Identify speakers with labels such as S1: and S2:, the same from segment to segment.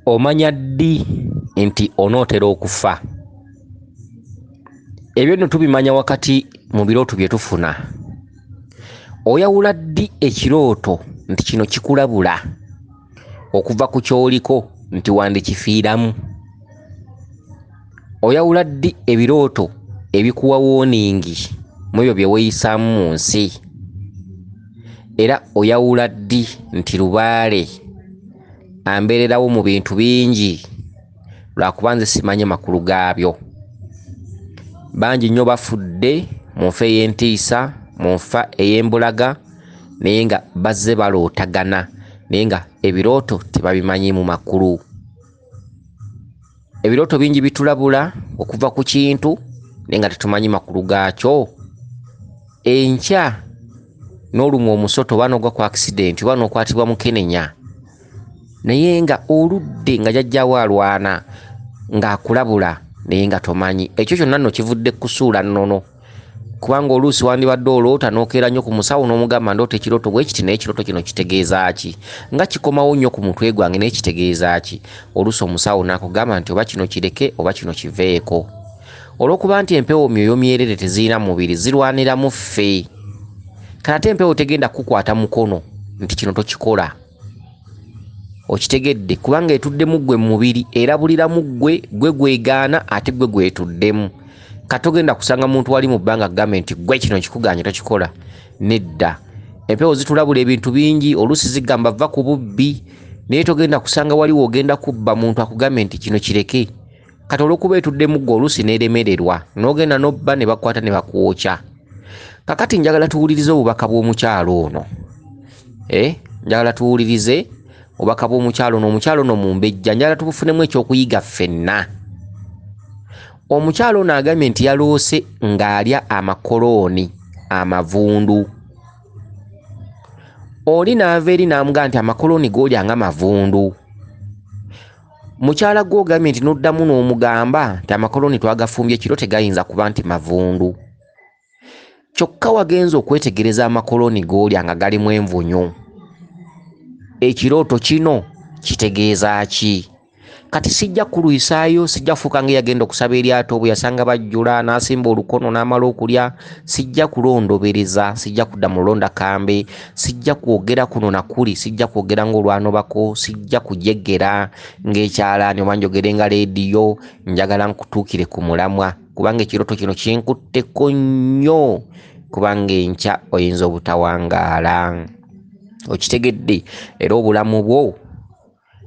S1: Omanya ddi nti onootera okufa? Ebyo nno tubimanya wakati mu birooto bye tufuna. Oyawula ddi ekirooto nti kino kikulabula okuva ku ky'oliko nti wandikifiiramu? Oyawula ddi ebirooto ebikuwa wooningi mu ebyo bye weeyisaamu mu nsi? Era oyawula ddi nti lubaale ambeererawo mu bintu bingi lwakuba nze simanyi makulu gaabyo? Bangi nnyo bafudde mu nfa ey'entiisa, mu nfa ey'embulaga, naye nga bazze balootagana, naye nga ebirooto tebabimanyi mu makulu. Ebirooto bingi bitulabula okuva ku kintu naye nga tetumanyi makulu gaakyo. Enkya n'olumwa omusota oba n'ogwa ku accident oba n'okwatibwa mukenenya, naye nga oludde nga jjajjaawo alwana ng'akulabula naye nga tomanyi. Ekyo kyonna nno kivudde kusuula nnono, kubanga oluusi wandibadde oloota n'okeera nnyo ku musawo n'omugamba ndoota ekirooto bwe kiti, naye ekirooto kino kitegeeza ki? Nga kikomawo nnyo ku mutwe gwange naye kitegeeza ki? Oluusi omusawo n'akugamba nti oba kino kireke oba kino kiveeko. Olw'okuba nti empewo myoyo myerere tezirina mubiri, zirwanira mu ffe. Kale ate empewo tegenda kukwata mukono nti kino tokikola. Okitegedde, kubanga etuddemu ggwe mu mubiri, erabuliramu ggwe, ggwe gwegaana ate ggwe gwetuddemu. Kati togenda kusanga muntu wali mu bbanga agambe nti ggwe kino kikugaanye tokikola. Nedda. Empewo zitulabula ebintu bingi, oluusi zigamba vva ku bubbi, naye togenda kusanga waliwo ogenda kubba muntu akugambe nti kino kireke. Kati olw'okuba etuddemu ggwe oluusi n'eremererwa, n'ogenda n'obba ne bakwata ne bakwokya. Kakati njagala tuwulirize obubaka bw'omukyalo ono. Njagala tuwulirize obubaka bw'omukyalo ono. Omukyalo ono mumbejja, njagala tubufunemu ekyokuyiga ffenna. Omukyalo ono agambye nti yaloose ng'alya amakolooni amavundu. Oli n'ava eri n'amugamba nti amakolooni g'olya nga mavundu. Mukyala gw'ogambye nti n'oddamu n'omugamba nti amakolooni twagafumbye kiro tegayinza kuba nti mavundu. Kyokka wagenze okwetegereza amakolooni g'olya nga galimu envunyu. Ekirooto kino kitegeeza ki? Kati sijja kulwisaayo, sijja kufuuka ng'eyagenda okusaba eryato bwe yasanga bajjula n'asimba olukono n'amala okulya. Sijja kulondobereza, sijja kudda mu lulonda kambe, sijja kwogera kuno na kuli, sijja kwogera ng'olwanobako, sijja kujegera ng'ekyalaani oba njogere nga leediyo. Njagala nkutuukire ku mulamwa, kubanga ekirooto kino kinkutteko nnyo, kubanga enkya oyinza obutawangaala. Okitegedde? Era obulamu bwo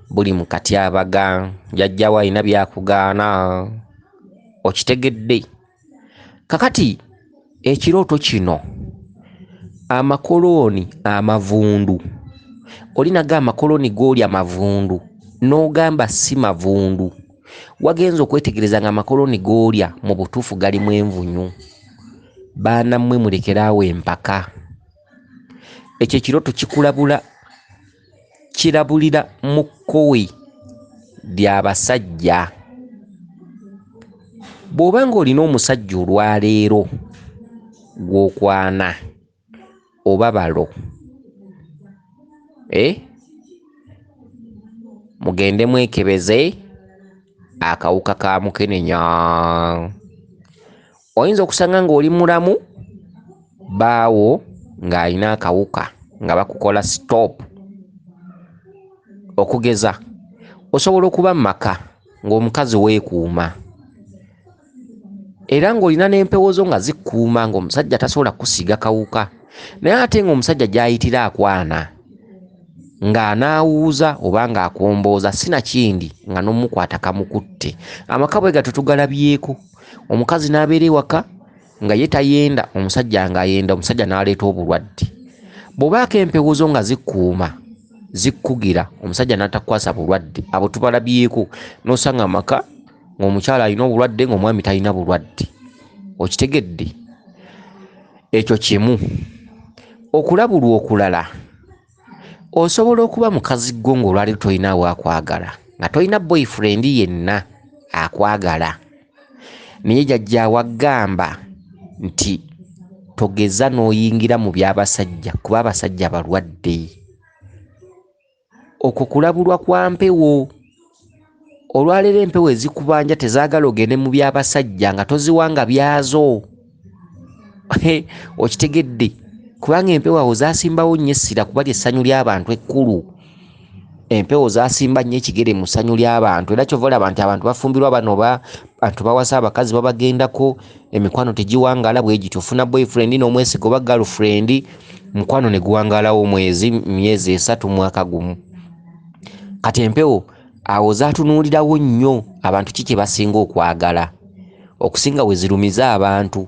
S1: buli mu katyabaga, jjajjaawo alina by'akugaana. Okitegedde? Kakati ekirooto kino, amakolooni amavundu, oli naga amakolooni g'olya mavundu, n'ogamba si mavundu. Wagenze okwetegereza nga amakolooni g'olya mu butuufu galimu envunyu. Baana mmwe mulekeraawo empaka. Ekyo ekirooto kikulabula, kirabulira mu kkowe ly'abasajja. Bw'oba ng'olina omusajja olwaleero gw'okwana oba balo, mugende mwekebeze akawuka ka mukenenya. Oyinza okusanga ng'oli mulamu, bbaawo ng'alina akawuka nga bakukola stop. Okugeza, osobola okuba mu maka ng'omukazi weekuuma, era ng'olina n'empewo zo nga zikuuma ng'omusajja tasobola kukusiiga kawuka, naye ate ng'omusajja gy'ayitira akwana ng'anaawuuza oba ng'akombooza sinakindi nga n'omukwata kamukutte. Amaka bwe gatyo tugalabyeko, omukazi n'abeera ewaka nga ye tayenda, omusajja ng'ayenda, omusajja n'aleeta obulwadde. Bw'obaako empewo zo nga zikuuma, zikkugira, omusajja n'atakwasa bulwadde. Abo tubalabyeko, n'osanga amaka ng'omukyala alina obulwadde ng'omwami talina bulwadde. Okitegedde? Ekyo kimu. Okulabulwa okulala, osobola okuba mukazi gwo ng'olwaleero tolina waakwagala, nga tolina boyfriend yenna akwagala, naye jjajjaawo agamba nti togeza n'oyingira mu by'abasajja kuba abasajja balwadde. Okwo kulabulwa kwa mpewo. Olwaleero empewo ezikubanja tezaagala ogende mu byabasajja nga toziwanga byazo. Okitegedde? Kubanga empewo awo zasimbawo nnyo essira kuba ly'essanyu ly'abantu ekkulu. Empewo zasimba nnyo ekigere mu ssanyu ly'abantu, era kyova olaba nti abantu bafumbirwa bano bantu bawasa abakazi babagendako, emikwano tegiwangaala bwe gityo. Ofuna boyfriend n'omwesiga oba girlfriend, mukwano ne guwangaalawo mwezi, myezi 3, mwaka gumu. Kati empewo awo zaatunuulirawo nnyo abantu ki kye basinga okwagala okusinga we zirumiza abantu.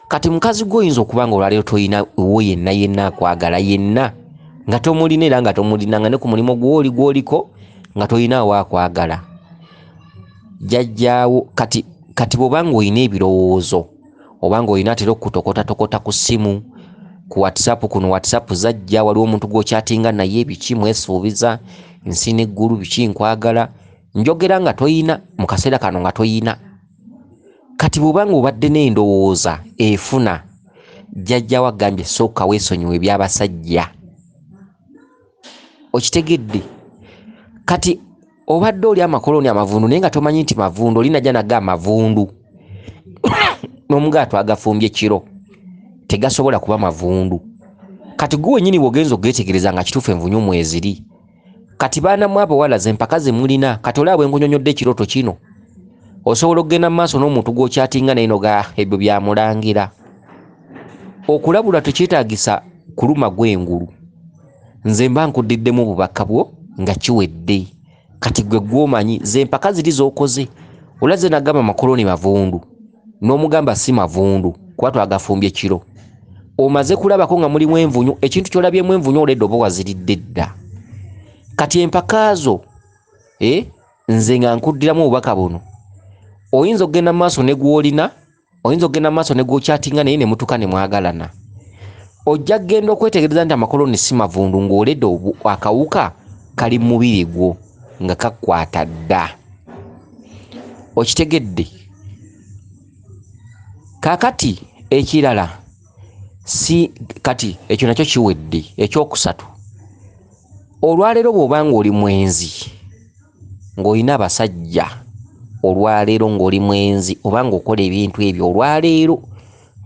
S1: Kati mukazi gwe oyinza okuba nga olwaleero tolina wo yenna yenna akwagala yenna, nga tomulina era nga tomulina, nga ne ku mulimu gw'oli gw'oliko nga tolinaawo akwagala. Jjajjaawo kati bw'oba ng'olina ebirowoozo oba ng'olina atera okutokotatokota ku ssimu, ku WhatsApp, kuno WhatsApp zajja, waliwo omuntu gw'okyatinga naye biki mwesuubiza nsi n'eggulu biki nkwagala, njogera nga toyina mu kaseera kano nga toyina. Kati bw'oba ng'obadde n'endowooza efuna, jjajja wagambye sooka weesonyiwe eby'abasajja. Okitegedde? Kati obadde oli amakoloni amavundu naye nga tomanyi nti mavundu, oli najja naga amavundu n'omugaato agafumbye kiro tegasobola kuba mavundu. Kati gwe wennyini bw'ogenza ogeetegereza nga kituufu envunyu mweziri. Kati baana mmwe abawala ze mpaka ze mulina, kati olaba bwe nkunyonnyodde ekirooto kino, osobola okugenda mu maaso n'omuntu gw'okyatinga naye n'oga ebyo byamulangira. Okulabula tekyetaagisa kuluma gw'engulu. Nze mba nkuddiddemu obubaka bwo nga kiwedde. Kati gwe gw'omanyi ze mpaka ziri z'okoze. Olaze nagamba amakoloni mavundu n'omugamba si mavundu kuba twagafumbye kiro. Omaze kulabako nga mulimu envunyu, ekintu ky'olabyemu envunyu oledde oba waziridde dda. Kati empaka zo, nze nga nkuddiramu obubaka buno, oyinza okugenda mu maaso ne gw'olina, oyinza okugenda mu maaso ne gw'okyatinga naye ne mutuuka ne mwagalana. Ojja kugenda okwetegereza nti amakoloni si mavundu ng'oledde akawuka kali mu mubiri gwo nga kakwata dda. Okitegedde? Kaakati ekirala si kati ekyo nakyo kiwedde. Ekyokusatu, olwaleero bw'oba ng'oli mwenzi ng'olina abasajja, olwaleero ng'oli mwenzi oba ng'okola ebintu ebyo, olwaleero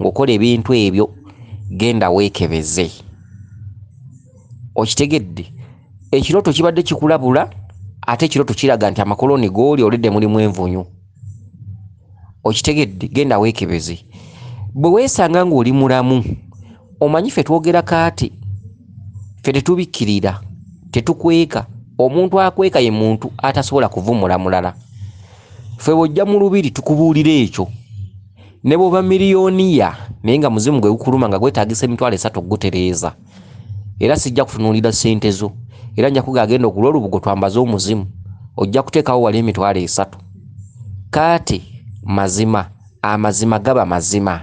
S1: ng'okola ebintu ebyo, genda weekebeze. Okitegedde? Ekirooto kibadde kikulabula, ate ekirooto kiraga nti amakoloni g'oli oledde mulimu envunyu. Okitegedde? Genda weekebeze. Bwe weesanga ng'oli mulamu, omanyi ffe twogera kaati, ffe tetubikkirira, tetukweka. Omuntu akweka ye muntu atasobola kuvumula mulala. Ffe bw'ojja mu lubiri tukubuulira ekyo. Ne bw'oba miliyoniya naye nga muzimu gwe gukuluma nga gwetaagisa 30,000 okugutereeza, era sijja kutunuulira ssente zo, era nja kugamba genda ogule olubugo twambaze omuzimu, ojja kuteekawo wali 30,000. Kaati mazima, amazima gaba mazima.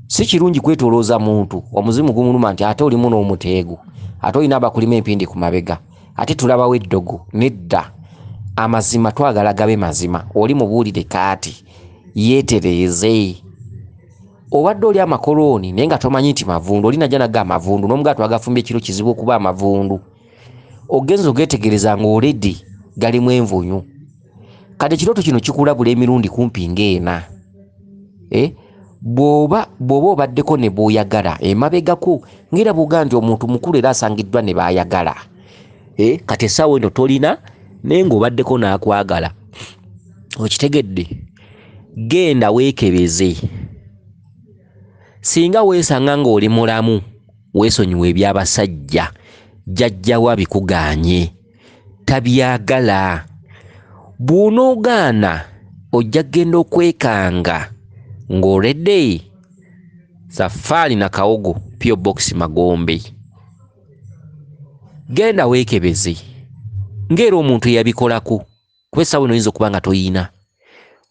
S1: Si kirungi kwetolooza muntu omuzimu gumuluma nti ate olimu n'omuteego, ate olina abakulima empindi ku mabega, ate tulabawo eddogo. Nedda, amazima twagala gabe mazima. Oli mubuulire kaati yeetereeze. Obadde oli amakolooni naye nga tomanyi nti mavundu, oli najja naga amavundu n'omugaato agafumbye ekiro kizibu okuba amavundu. Ogenza ogeetegereza ng'oledi galimu envunyu. Kati ekirooto kino kikulabula emirundi kumpi ng'ena. Bw'oba obaddeko ne bw'oyagala emabegako, ng'era bw'ogamba nti omuntu mukulu era asangiddwa ne baayagala. Kati essaawa eno tolina naye ng'obaddeko n'akwagala. Okitegedde? Genda weekebeze. Singa weesanga ng'oli mulamu, weesonyiwe eby'abasajja, jjajja wo abikugaanye, tabyagala. Bw'onoogaana ojja kugenda okwekanga ng'oledde Safaari na Kawogo, P.O. Box Magombe. Genda weekebeze ng'era omuntu eyabikolako, kuba essaawa eno oyinza okuba nga toyina,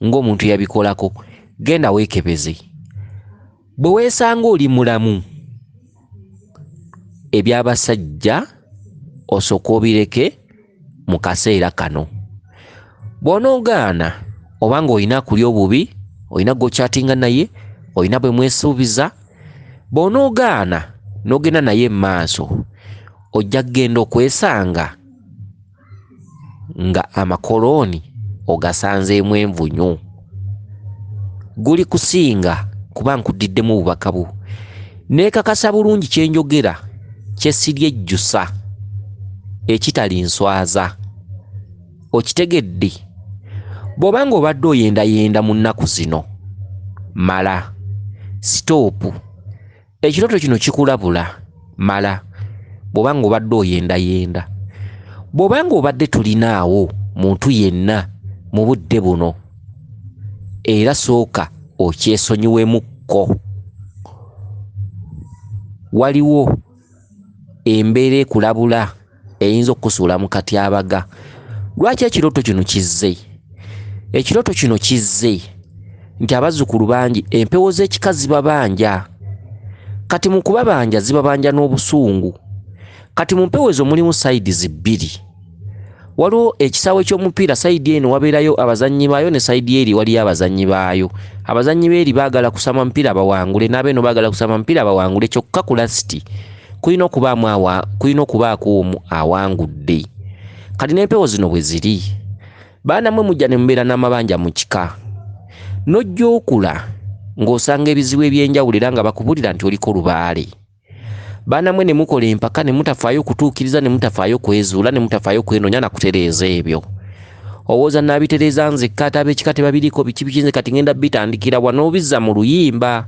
S1: ng'omuntu eyabikolako, genda weekebeze. Bwe weesanga oli mulamu, eby'abasajja osooke obireke mu kaseera kano. Bw'onoogaana oba ng'olina akulya obubi, olina gw'okyatinga naye, olina bwe mwesuubiza, bw'onoogaana n'ogenda naye mu maaso, ojja kugenda okwesanga nga amakolooni ogasanzeemu envunyu. Guli kusinga kuba nkuddiddemu obubaka bwo. Neekakasa bulungi kye njogera kye siryejjusa, ekitalinswaza. Okitegedde? Bw'oba ng'obadde oyendayenda mu nnaku zino, mala. Sitoopu. Ekirooto kino kikulabula, mala. Bw'oba ng'obadde oyendayenda. Bw'oba ng'obadde tolinaawo muntu yenna mu budde buno, era sooka okyesonyiwemukko. Waliwo embeera ekulabula eyinza okukusuula mu katyabaga. Lwaki ekirooto kino kizze? Ekirooto kino kizze nti abazzukulu bangi empewo z'ekika zibabanja. Kati mu kubabanja zibabanja n'obusungu. Kati mu mpewo ezo mulimu sayidizi bbiri. Waliwo ekisaawe ky'omupiira, sayidi eno wabeerayo abazannyi baayo ne sayidi eri waliyo abazannyi baayo. Abazannyi b'eri baagala kusamba mupiira bawangule, n'abeeno baagala kusamba mupiira bawangule, kyokka ku lasiti kulina okubaako omu awangudde. Kati n'empewo zino bwe ziri, baana mmwe mujja ne mubeera n'amabanja mu kika. N'ojja okula ng'osanga ebizibu eby'enjawulo era nga bakubulira nti oliko lubaale. Baana mmwe ne mukola empaka ne mutafaayo kutuukiriza, ne mutafaayo kwezuula, ne mutafaayo kwenoonya na kutereeza ebyo. Owooza nnaabitereeza nzekka, ate ab'ekika tebabiriiko biki biki, nze kati ngenda bitandikira wa, n'obizza mu luyimba.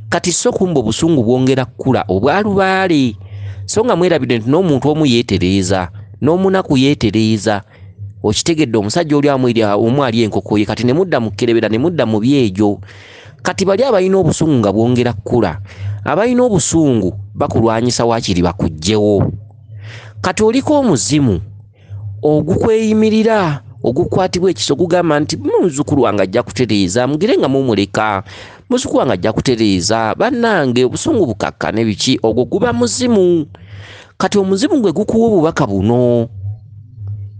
S1: Kati so kumbe obusungu bwongera kkula obwa lubaale. So nga mwerabidde nti n'omuntu omu yeetereeza, n'omunaku yeetereeza. Okitegedde, omusajja oli omu ali enkoko ye, kati ne mudda mu kkerebera, ne mudda mu byejo. Kati bali abalina obusungu nga bwongera kkula, abalina obusungu bakulwanyisa waakiri bakuggyewo. Kati oliko omuzimu ogukweyimirira, ogukwatibwa ekiso, gugamba nti muzzukulu wange ajja kutereeza, mugire nga mumuleka, muzzukulu wange ajja kutereeza, bannange obusungu bukakkane biki, ogwo guba muzimu. Kati omuzimu gwe gukuwa obubaka buno.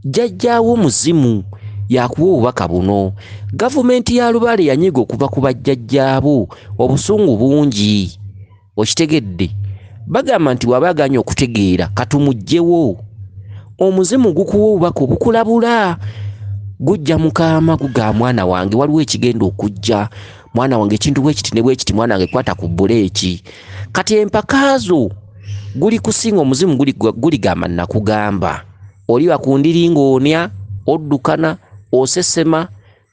S1: Jjajjaawo omuzimu yakuwa obubaka buno. Gavumenti ya Lubaale yanyiga okuva ku bajjajjaabo, obusungu bungi. Okitegedde? Bagamba nti bw'aba agaanye okutegeera katumuggyewo. Omuzimu gukuwa obubaka obukulabula, gujja mu kaama gugamba mwana wange waliwo ekigenda okujja, mwana wange ekintu bwe kiti ne bwe kiti, mwana wange kwata ku bbuleeki. Kati empaka zo guli kusinga omuzimu guligamba nakugamba. Oliba ku ndiri ng'onya, oddukana, osesema,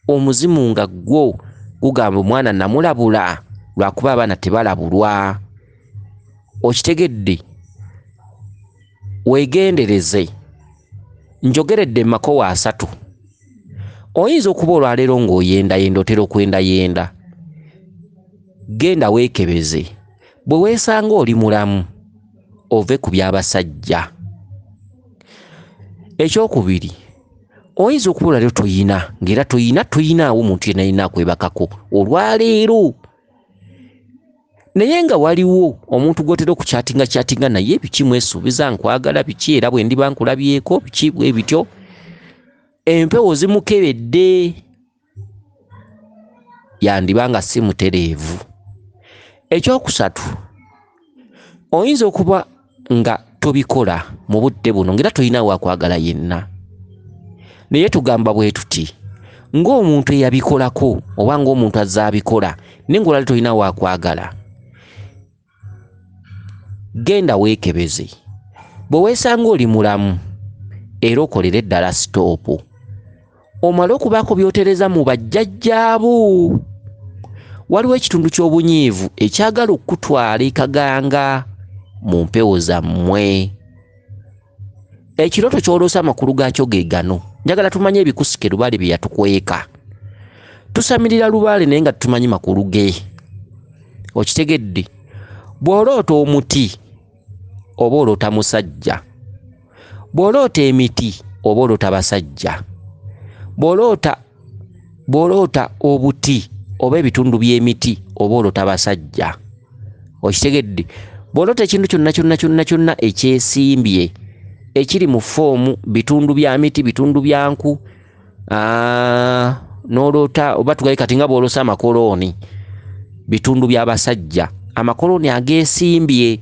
S1: omuzimu nga gwo gugamba omwana namulabula lwakuba abaana tebalabulwa. Okitegedde? Weegendereze. Njogeredde makowa asatu. Oyinza okuba olwaleero ng'oyendayenda, otera okwendayenda. Genda weekebeze. Bwe weesanga oli mulamu, ove ku by'abasajja. Ekyokubiri, oyinza okuba olwaleero toyina, ng'era toyinaawo muntu yenna yenna akwebakako olwaleero. Naye nga waliwo omuntu gw'otera okukyatinga naye, biki mwesuubiza nkwagala biki, era bwe ndiba nkulabyeko biki bwe bityo, empewo zimukebedde, yandiba nga si mutereevu. Ekyokusatu, oyinza okuba nga tobikola mu budde buno ng'era tolina wakwagala yenna. Naye tugamba bwe tuti, ng'omuntu eyabikolako oba ng'omuntu azze abikola naye ng'olwaleero tolina wakwagala, genda weekebeze. Bwe weesanga oli mulamu era okolere ddala sitoopu, omale okubaako by'otereza mu bajjajjaabo. Waliwo ekitundu ky'obunyiivu ekyagala okukutwala ekaganga mu mpewo zammwe. Ekirooto ky'oloosa amakulu gaakyo ge gano. Njagala tumanye ebikusike Lubaale bye yatukweka. Tusamirira Lubaale naye nga tumanyi makulu ge. Okitegedde? Bw'oloota omuti oba oloota musajja. Bw'oloota emiti oba oloota basajja. Bw'oloota obuti oba ebitundu by'emiti oba oloota basajja. Okitegedde? Bw'oloota ekintu kyonna kyonna kyonna kyonna ekyesimbye ekiri mu foomu, bitundu bya miti, bitundu bya nku, n'oloota oba tugaye kati nga bw'oloosa amakolooni, bitundu by'abasajja, amakolooni ageesimbye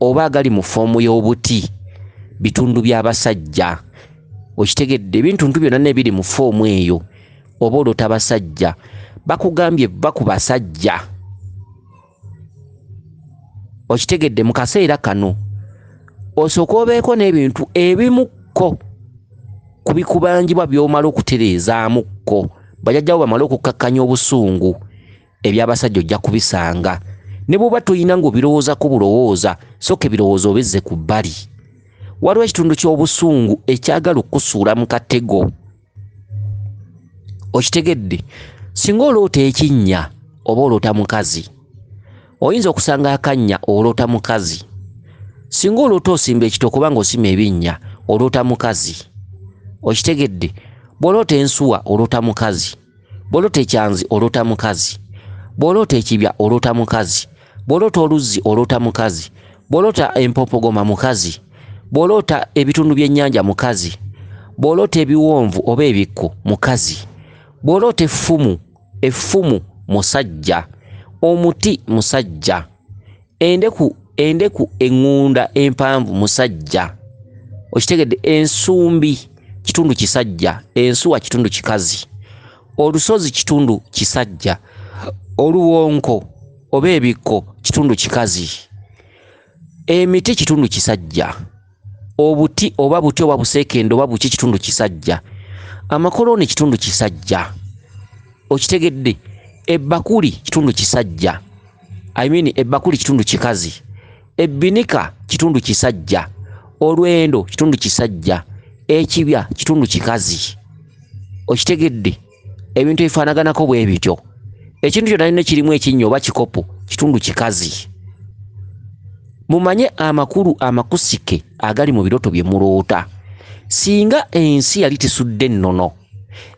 S1: oba agali mu foomu y'obuti, bitundu by'abasajja. Okitegedde? Ebintuntu byonna n'ebiri mu foomu eyo, oba oloota basajja. Bakugambye va ku basajja. Okitegedde? Mu kaseera kano osooka obeeko n'ebintu ebimukko ku bikubanjibwa by'omala okutereezaamukko, bajjajjawo bamale okukkakkanya obusungu, eby'abasajja ojja kubisanga. Ne bw'oba toyina ng'obirowoozako bulowooza, sooka ebirowoozo obizze ku bbali. Waliwo ekitundu ky'obusungu ekyagala okukusuula mu katego. Okitegedde? Singa oloota ekinnya oba oloota mukazi, oyinza okusanga akannya oloota mukazi. Singa oloota osimba ekitooke oba ng'osima ebinnya, oloota mukazi. Okitegedde? Bw'oloota ensuwa oloota mukazi. Bw'oloota ekyanzi oloota mukazi. Bw'oloota ekibya oloota mukazi. Bw'oloota oluzzi oloota mukazi. Bw'oloota empompogoma mukazi. Bw'oloota ebitundu by'ennyanja mukazi. Bw'oloota ebiwonvu oba ebikko mukazi. Bw'oloota effumu, effumu musajja. Omuti musajja. Endeku, endeku eŋŋunda empanvu musajja. Okitegedde? Ensumbi kitundu kisajja, ensuwa kitundu kikazi, olusozi kitundu kisajja, oluwonko oba ebikko kitundu kikazi, emiti kitundu kisajja, obuti oba buti oba buseekende oba buki kitundu kisajja, amakolooni kitundu kisajja. Okitegedde? Ebbakuli kitundu kisajja, I mean ebbakuli kitundu kikazi, ebbinika kitundu kisajja, olwendo kitundu kisajja, ekibya kitundu kikazi. Okitegedde? Ebintu ebifaanaganako bwe bityo. Ekintu kyonna kyonna kirimu ekinnya oba kikopo kitundu kikazi. Mumanye amakulu amakusike agali mu birooto bye muloota. Singa ensi yali tisudde nnono,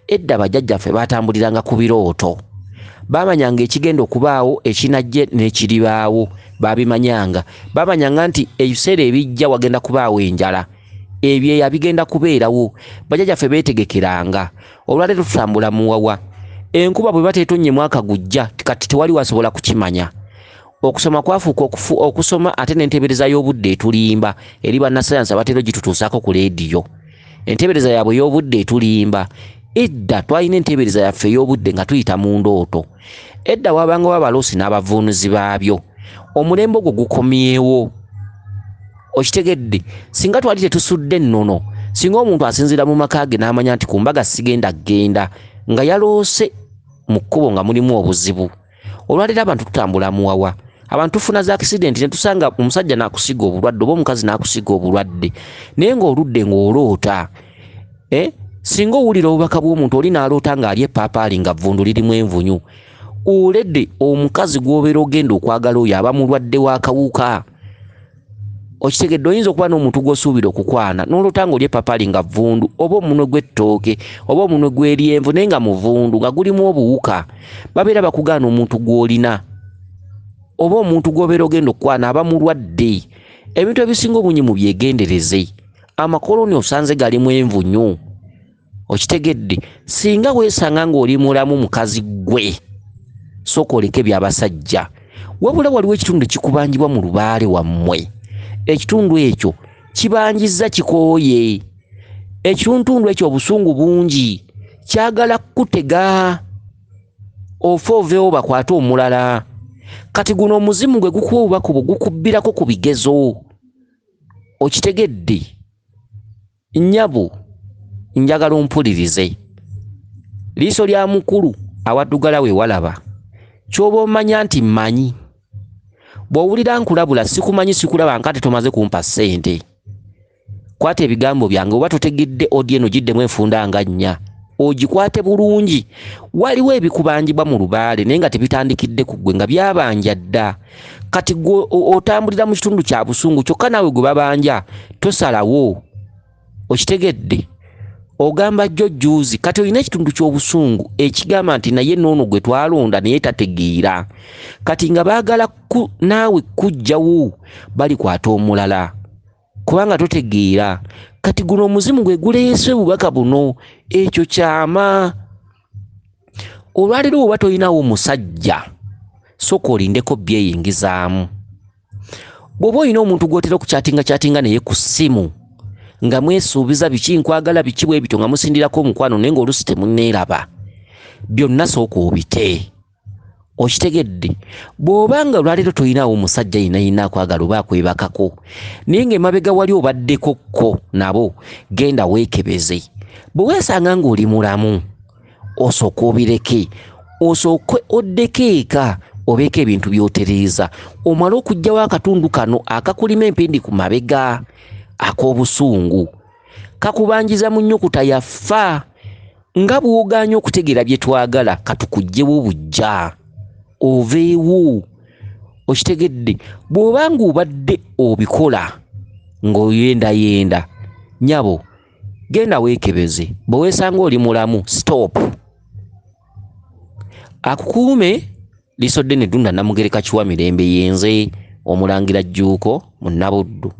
S1: edda bajjajjaffe baatambuliranga ku birooto. Baamanyanga ekigenda okubaawo, ekinajje n'ekiribaawo, baabimanyanga. Baamanyanga nti ebiseera ebijja wagenda kubaawo enjala, ebyeya bigenda kubeerawo. Bajjajjaffe beetegekeranga. Olwaleero tutambula muwawa. Enkuba bwe bateetonnye mwaka gujja, kati tewali wasobola kukimanya. Okusoma kwafuuka okusoma, ate n'enteebereza y'obudde etulimba eri bannasayansi abatera ogitutuusaako ku leediyo. Enteebereza yaabwe ey'obudde etulimba. Edda twalina enteebereza yaffe ey'obudde nga tuyita mu ndooto. Edda wabangawo abaloosi n'abavuunuzi baabyo. Omulembe ogwo gukomyewo. Okitegedde? Singa twali tetusudde nnono, singa omuntu asinziira mu maka ge n'amanya nti ku mbaga sigenda kgenda, nga yaloose mu kkubo nga mulimu obuzibu. Olwaleero abantu tutambula muwawa. Abantu tufuna za accident ne tusanga omusajja n'akusiga obulwadde oba omukazi n'akusiga obulwadde, naye ng'oludde ng'oloota. Singa owulira obubaka bw'omuntu oli n'aloota ng'alya eppaapaali nga vvundu lirimu envunyu, oledde omukazi gw'obeera ogenda okwagala oyo aba mulwadde w'akawuka. Okitegedde? Oyinza okuba n'omuntu gw'osuubira okukwana n'oloota ng'olya eppaapaali nga vvundu, oba omunwe gw'ettooke oba omunwe gw'eryenvu naye nga muvundu nga gulimu obuwuka. Babeera bakugaana omuntu gw'olina oba omuntu gw'obeera ogenda okukwana aba mulwadde. Ebintu ebisinga obungi mubyegendereze. Amakoloni osanze galimu envunyu. Okitegedde? Singa weesanga ng'oli mulamu mukazi ggwe, sooka oleke by'abasajja. Wabula waliwo ekitundu ekikubanjibwa mu lubaale wammwe. Ekitundu ekyo kibanjizza kikooye. Ekitundu ekyo obusungu bungi, kyagala kukutega ofe oveewo bakwate omulala. Kati guno omuzimu gwe gukuwa obubaka obwo gukubbirako ku bigezo. Okitegedde? Nnyabo, njagala ompulirize. Liiso lya mukulu awaddugala we walaba. Ky'oba omanya nti mmanyi. Bw'owulira nkulabula sikumanyi, sikulaba nkate tomaze kumpa ssente. Kwata ebigambo byange, oba totegedde odi eno giddemu enfunda nga nnya. Ogikwate bulungi. Waliwo ebikubanjibwa mu lubaale naye nga tebitandikidde ku ggwe, nga byabanja dda. Kati ggwe otambulira mu kitundu kya busungu, kyokka naawe gwe babanja tosalawo. Okitegedde? Ogamba jjo jjuuzi. Kati olina ekitundu ky'obusungu ekigamba nti naye n'ono gwe twalonda naye tategeera. Kati nga baagala naawe kujjawo balikwata omulala kubanga totegeera. Kati guno omuzimu gwe guleese obubaka buno, ekyo kyama. Olwaleero bw'oba tolinawo musajja, sooka olindeko byeyingizaamu. Bw'oba olina omuntu gw'otera okukyatinga kyatinga naye ku ssimu Nga mwesuubiza biki, nkwagala biki, bwe bityo nga musindirako omukwano, naye ng'oluusi temunneeraba. Byonna sooka obite. Okitegedde? Bw'oba nga olwaleero tolinawo omusajja yenna yenna akwagala oba akwebakako, naye ng'emabega wali obaddeko kko nabo, genda weekebeze. Bwe weesanga ng'oli mulamu, osooke obireke, osooke oddeko eka obeeko ebintu by'otereeza, omale okuggyawo akatundu kano akakulima empindi ku mabega ak'obusungu. Kakubanjiza mu nnyukuta ya ffa. Nga bw'ogaanye okutegeera bye twagala, katukuggyewo buggya, oveewo. Okitegedde? Bw'oba ng'obadde obikola ng'oyendayenda, nnyabo, genda weekebeze. Bwe weesanga oli mulamu, stop. Akukuume liiso ddene Ddunda Namugereka Kiwa Mirembe, yenze Omulangira Jjuuko Munnabuddu.